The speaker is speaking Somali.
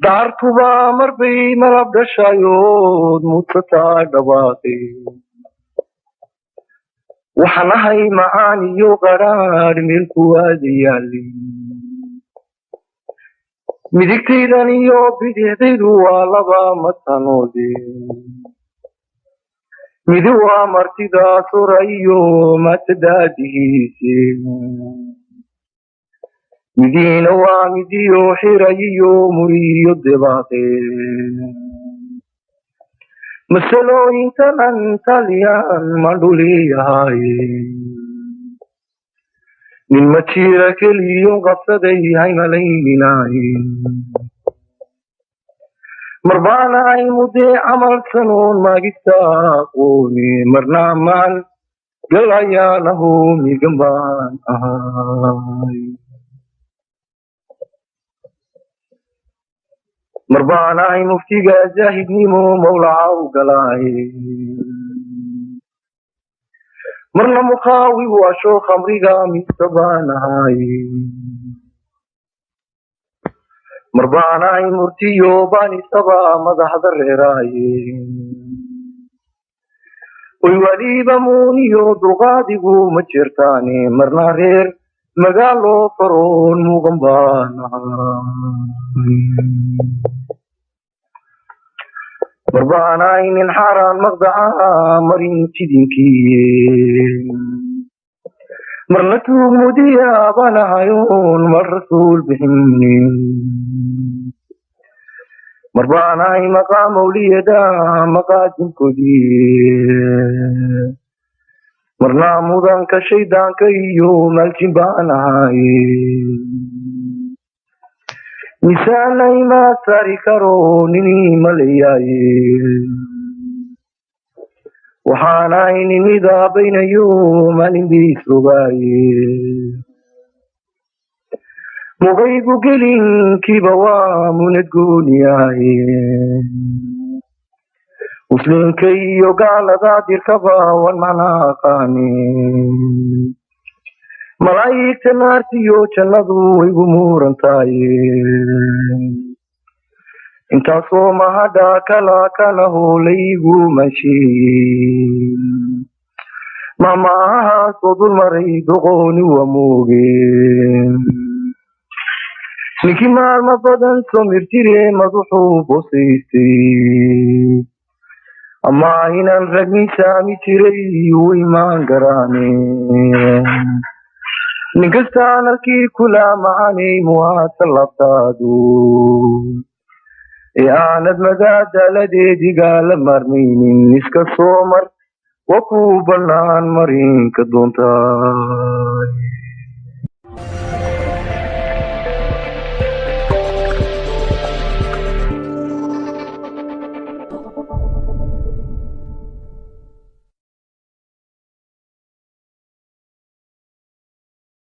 Daartuba marbay malab dhashayood mudsataa dhawaaqay. Waxaan ahay macaan iyo qadhaadh meel ku aadayaali. Midigtaydan iyo bidixdaydu waa laba matanoode. Midi waa martida sura iyo matadaadihiise. Midiina waa midiyo xiray iyo muriyo debaaqe. Masalooyinkanan taliyaan mandhuleeyahaye. Nin ma jira keliyo qabsaday haymalayninaaye. Marbaana ay mudee camal sanoon maagista aqooni marna maal galayaanahu migan baan ahay. Marbaana ay muftiga zaahidnimo mawlaca u galaay. Marna mukhaawi waasho khamriga mise baan ahay. Marbaana ay murtiyo baanisaba madaxda reeraaye. Oy waliba muuniyo dulqaadigu ma jirtaane marna reer magaalo faroon muuqan baan ahay. Marbaana ay nin xaaraan maqdaca marin jidinkiiye. Marna tuug mudiya baan ahayoon mar rasuul bixinin. Marbaana ay maqaam awliyada maqaadinkoodii. Marna mudanka shaydaanka iyo maaljin baan ahay. Misaanay ma saari karo nini maleeyaaye. Waxaan ahay nin midaabaynayo maalin biis rogaaye. Muqaygu gelinkiiba waa munad gooniyaye. Muslimka iyo gaalada dirkaba wan macna aqaane. Malaa'igta naartiyo jannadu igu murantaye. Intaasoo mahadha kala kanaho laygu mashiin. Maamahaasoo dulmaray doqoni waa mooge. Ninkii maalma badan soo mirjire madaxuu bosaystay. Ama inaan rag miisaami jiray wuu imaan garaane. Nin kastaan halkii kula macanay muhaadka labtaadu. Ee aanad madaadaaladeediga la maarmaynin iska soo mar waa kuu bannaan marinka doontaa.